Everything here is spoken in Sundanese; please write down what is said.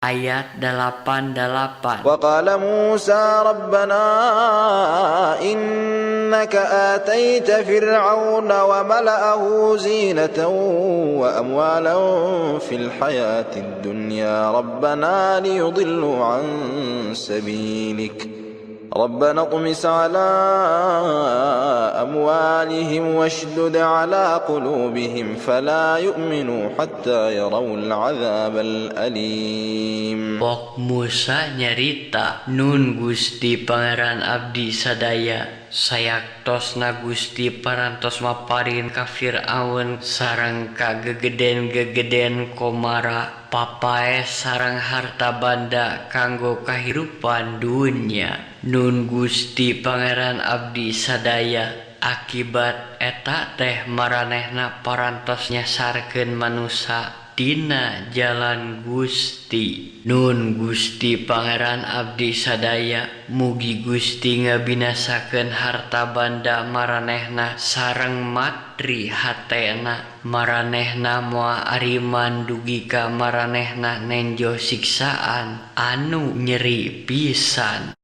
Ayat 88. وقال موسى ربنا إنك آتيت فرعون وملأه زينة وأموالا في الحياة الدنيا ربنا ليضلوا عن سبيلك ربنا اطمس على أموالهم واشدد على قلوبهم فلا يؤمنوا حتى يروا العذاب الأليم. Pok Musa nyarita, "Nun Gusti Pangeran abdi sadaya, sayaktosna Gusti parantos maparin ka Fir'aun sareng ka gegeden-gegeden komara papaes sareng harta banda kanggo kahirupan dunya. Nun Gusti Pangeran abdi sadaya, akibat eta teh maranehna parantos nyasarkeun manusa tina jalan Gusti. Nun Gusti Pangeran abdi sadaya, mugi Gusti ngabinasakeun harta banda maranehna sareng matri hatena maranehna moal ariman dugi ka maranehna nenjo siksaan anu nyeri pisan."